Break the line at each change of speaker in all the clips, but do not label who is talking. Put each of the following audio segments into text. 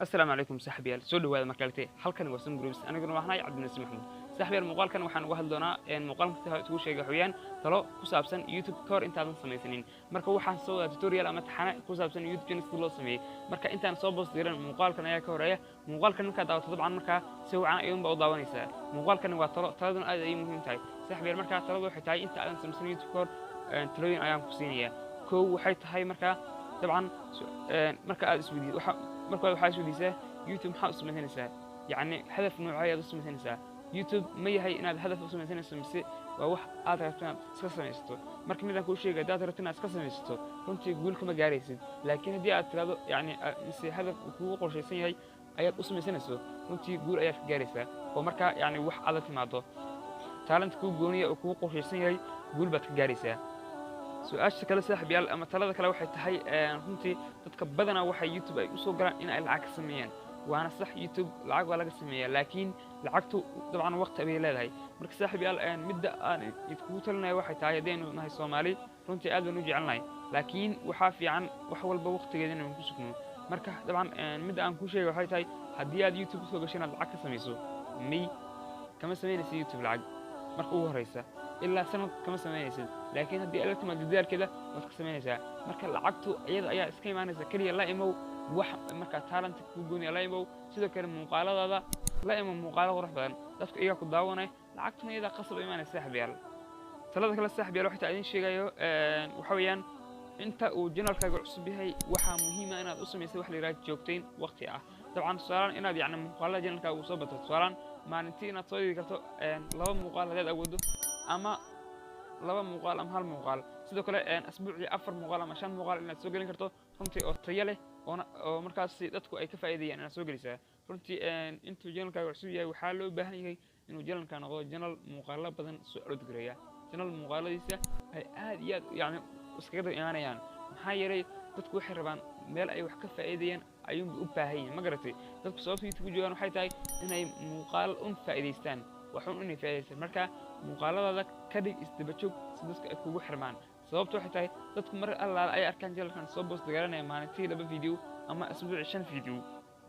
Asalaamu calaykum saaxiibayaal, soo dhawaada markalete. Halkan waa Som Groups, aniguna waxnahay Cabdinasiir Maxamuud. Saaxiibayaal, muuqaalkan waxaan uga hadli doonaa, muuqaalkan isugu sheegay waxweeyaan talo ku saabsan YouTube ka hor intaadan samaysanin. Marka waxaan soo wadaa tutorial ama taxane ku saabsan YouTube channel sida loo sameeyey. Marka intaan soo post diran, muuqaalkan ayaa ka horeeya. Muuqaalkan markaad daawato, dabcan markaa si wacan ayuunba u daawanaysaa. Muuqaalkan waa talo, taladuna aad ayay muhiim tahay, saaxiibayaal. Markaa taladu waxay tahay, inta aadan samaysan YouTube ka hor, talooyin ayaan ku siinayaa. Kow, waxay tahay markaa dabcan marka aad isweydiid, waxa marka hore waxaa isweydiisaa: YouTube maxaad u samaysanaysaa? Yacni hadaf noocee ayaad u samaysanaysaa YouTube? Ma yahay inaad hadaf u samaysanayso, mise waa wax aad rabto inaad iska samaysato? Marka midaan kuu sheegay, haddaad rabto inaad iska samaysato, runtii guul kama gaaraysid. Laakiin haddii aad tirahdo yacni mise hadaf uu kugu qorshaysan yahay ayaad u samaysanayso, runtii guul ayaad ka gaaraysaa. Oo markaa yacni wax aad la timaado, talent kuu gooniya oo kugu qorshaysan yahay, guul baad ka gaaraysaa. Su-aasha kale, saaxiib yaal, ama talada kale waxay tahay, runtii dadka badanaa waxay YouTube ay usoo galaan in ay lacag ka sameeyaan. Waana sax, YouTube lacag waa laga sameeyaa, laakiin lacagtu dabcan waqti bay leedahay. Marka saaxiib yaal, midda aan idkugu talinaya waxay tahay, haddaynu nahay Soomaali, runtii aad baan u jecelnahay, laakiin waxaa fiican wax walba waqtigeeda inaynu ku sugno. Marka dabcan midda aan kuu sheegay waxay tahay, haddii aad YouTube usoo gasho inaad lacag ka samayso, may, kama samaynaysa YouTube lacag marka ugu horeysa, ilaa sanad kama samaynaysid. Laakiin haddii aad la timaado dadaalkeeda, waad ka samaynaysaa. Marka lacagtu iyada ayaa iska imaanaysa. Keliya la imow wax markaa talent kuu gooniya la imow. Sidoo kale muuqaaladaada la imow, muuqaalo qurux badan, dadku iyagaa ku daawanaya, lacagtuna iyadaa qasab imaanaysa, saaxiibayaal. Talada kale, saaxiibayaal, waxay tahay idin sheegayo waxa weeyaan, inta uu channelkaaga cusub yahay, waxaa muhiima inaad u samaysay wax la yidhaha joogtayn waqti ah. Dabcan tusaalaan inaad yacni muuqaalada channelkaaga uu soo bato, tusaalaan maalintii inaad soo dhigi karto laba muuqaal haddaad awoodo, ama laba muuqaal ama hal muuqaal. Sidoo kale asbuucii afar muuqaal ama shan muuqaal inaad soo gelin karto, runtii oo tayo leh oona oo markaasi dadku ay ka faa'iidayaan inaad soo gelisaa. Runtii intuu channelkaaga cusub yahay, waxaa loo baahan yahay inuu channelka noqdo channel muuqaalo badan soo upload gareeya, channel muuqaaladiisa ay aad iyo aad yacni iskaga daba imaanayaan. Maxaa yeelay dadku waxay rabaan meel ay wax ka faa'iidayaan ayuunba u baahan yihin, ma garatay? Dadku sababta YouTube ku joogaan waxay tahay inay muuqaal un faa'iidaystaan, waxun inay faa'iidaystaan. Marka muuqaaladaada ka dhig isdaba joog si dadku ay kugu xirmaan. Sababta waxay tahay, dadku mar allaala ay arkaan channelkan soo post garanaya maalintii laba video ama asbuuci shan video,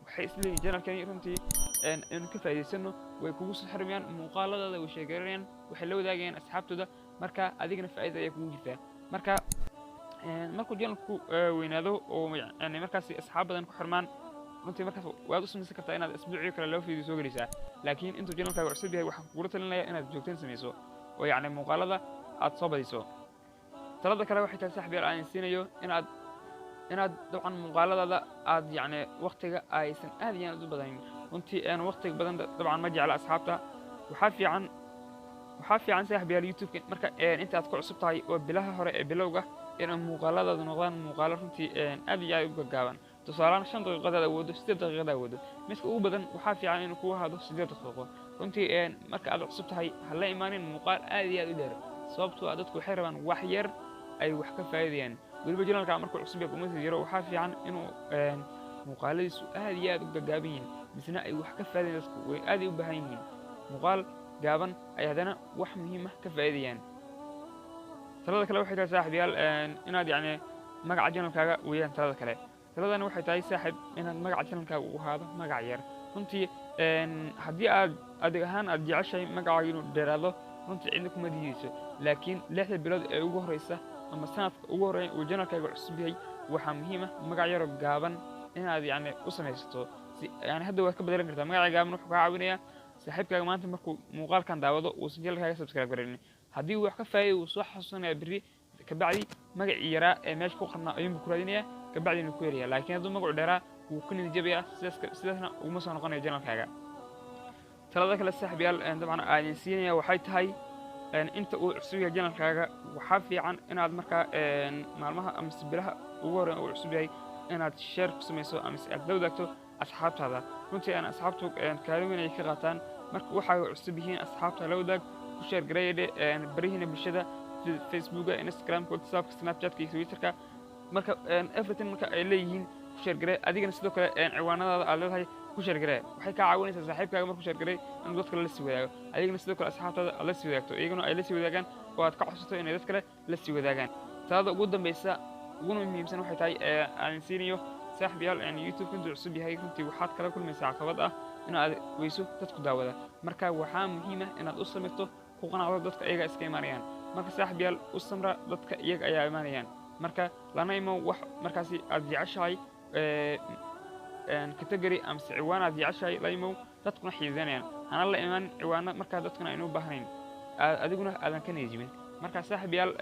waxay isleeyihin channelkani runtii aynu ka faa'iidaysano. Way kugu soo xirmayaan, muuqaaladaada way sheegaranayaan, waxay la wadaagayaan asxaabtooda. Marka adigana faa'iida ayaa kugu jirtaa. Marka markuu channelku weynaado oo yani markaasi asxaab badan ku xirmaan, runtii markaas waad u samaysan kartaa inaad asbuucii kale laba video soo gelisaa. Laakiin intuu channelkaaga cusub yahay, waxaan kugula talinaya inaad joogteen samayso oo yacni muuqaalada aad soo badiso. Talada kale waxay tahay, saaxiib yaal, aan siinayo inaad dabcan muuqaaladaada aad yacni waqtiga aysan aad iyo aad u badanin. Runtii waqtiga badan dabcan ma jecla asxaabta. Waxaa fiican, saaxiib yaal, YouTube marka inta aad ku cusub tahay oo bilaha hore ee bilowga, in muuqaaladaadu noqdaan muuqaalo runtii aad iyo aad u gaggaaban. Tusaalehaan 5 daqiiqadaad awoodo, 8 daqiiqad awoodo, midka ugu badan waxaa fiican inuu kugu ahaado 8 daqiiqo. Runtii marka aad cusub tahay, ha la imaanin muuqaal aad iyo aad u dheer, sababtoo ah dadku waxay rabaan wax yar ay wax ka faa'iidayaan. Weliba channelka markuu cusub yahay kuma sii jiro, waxaa fiican inuu muuqaaladiisu aad iyo aad u gaggaaban yihiin, misna ay wax ka faa'iidayaan. Dadku way aad ay u baahan yihiin muuqaal gaaban ay haddana wax muhiim ah ka faa'iidayaan. Talada kale waxay tahay, saaxiibayaal, inaad yacni magaca channelkaaga weeyaan talada kale. Taladani waxay tahay, saaxiib, inaad magaca channelkaaga uu ahaado magac yar. Runtii haddii aad adig ahaan aad jeceshahay magacaaga inuu dheeraado, runtii cidna kuma diideyso. Laakiin 6da bilood ee ugu horeysa ama sanadka ugu horreeya uu channelkaaga cusub yahay, waxaa muhiim ah magac yaroo gaaban inaad yacni u samaysato. Si yani hadda waad ka bedelan kartaa. Magaca gaaban wuxuu kaa caawinayaa, saaxiibkaaga maanta markuu muuqaalkan daawado, uusan channelkaaga subscribe garaynin, haddii uu wax ka faa'iido, uu soo xasuusanaya berri kabacdi magacii yaraa ee meesha ku qornaa ayuunbu ku raadinayaa, kabacdina ku helaya. Laakiin hadduu magacu dheeraa, wuu ka niyad jabayaa, sidaasna uguma soo noqonayo channelkaaga. Talada kale, saaxiibayaal, dabcan aan idin siinaya waxay tahay, inta uu cusub yahay channelkaaga, waxaa fiican inaad markaa maalmaha amase bilaha ugu horreyn uu cusub yahay inaad share ku samayso amase aad la wadaagto asxaabtaada. Runtii aan asxaabtu kaalin weyn ay ka qaataan marka waxaa cusub yihiin. Asxaabta la wadaag, ku share gareeyadhe barihiina bulshada sida Facebooka, Instagramka, WhatsAppka, Snapchatka iyo Twitterka. Marka everything marka ay leeyihiin ku share garee. Adigana sidoo kale ciwaanadaada aad leedahay Ku share garee. Waxay kaa caawinaysaa saaxiibkaaga markuu share garay inuu dadka la sii wadaago, adigana sidoo kale asxaabtaada aad la sii wadaagto, iyaguna ay la sii wadaagaan oo aad ka codsato inay dad kale la sii wadaagaan. Talada ugu dambeysa uguna muhiimsan waxay tahay ee aan siinayo saaxiibayaal, YouTube intuu cusub yahay, runtii waxaad kala kulmaysaa caqabad ah inaad weyso dadku daawada. Marka waxaa muhiim ah inaad u samirto, ku qanacdo, dadka iyaga iska imaanayaan. Marka saaxiibayaal, u samra, dadka iyaga ayaa imaanayaan. Marka lana imo wax markaasi aad jeceshahay, category amase ciwaan aad jeceshahay la imow, dadkuna xiiseynayaan. Hana la iman ciwaano markaa dadkuna aynu u baahnayn, adiguna aadan ka niyad jebin. Marka saaxiibayaal,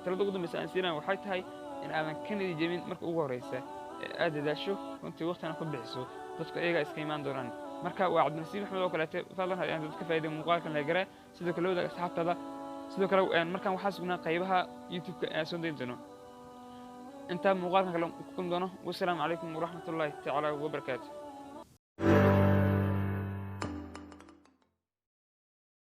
talada ugu dambeysa aan siinaya waxay tahay in aadan ka niyad jebin marka ugu horeysa ee aad dadaasho, runtii waqtina ku bixiso, dadku iyagaa iska imaan doonaan. Marka waa Cabdinasiib Axmed oo kaleete. Fadlan haddii aan dad ka faa'iiday muuqaalkan, like garee, sidoo kale la wadaag asxaabtaada. Sidoo kale markaan waxaa sugnaa qaybaha YouTube-ka aan soo dayn doono. Intaa muuqaalkan kale ku kulmi doono, wasalaamu calaykum waraxmatullaahi tacaala wabarakaatu.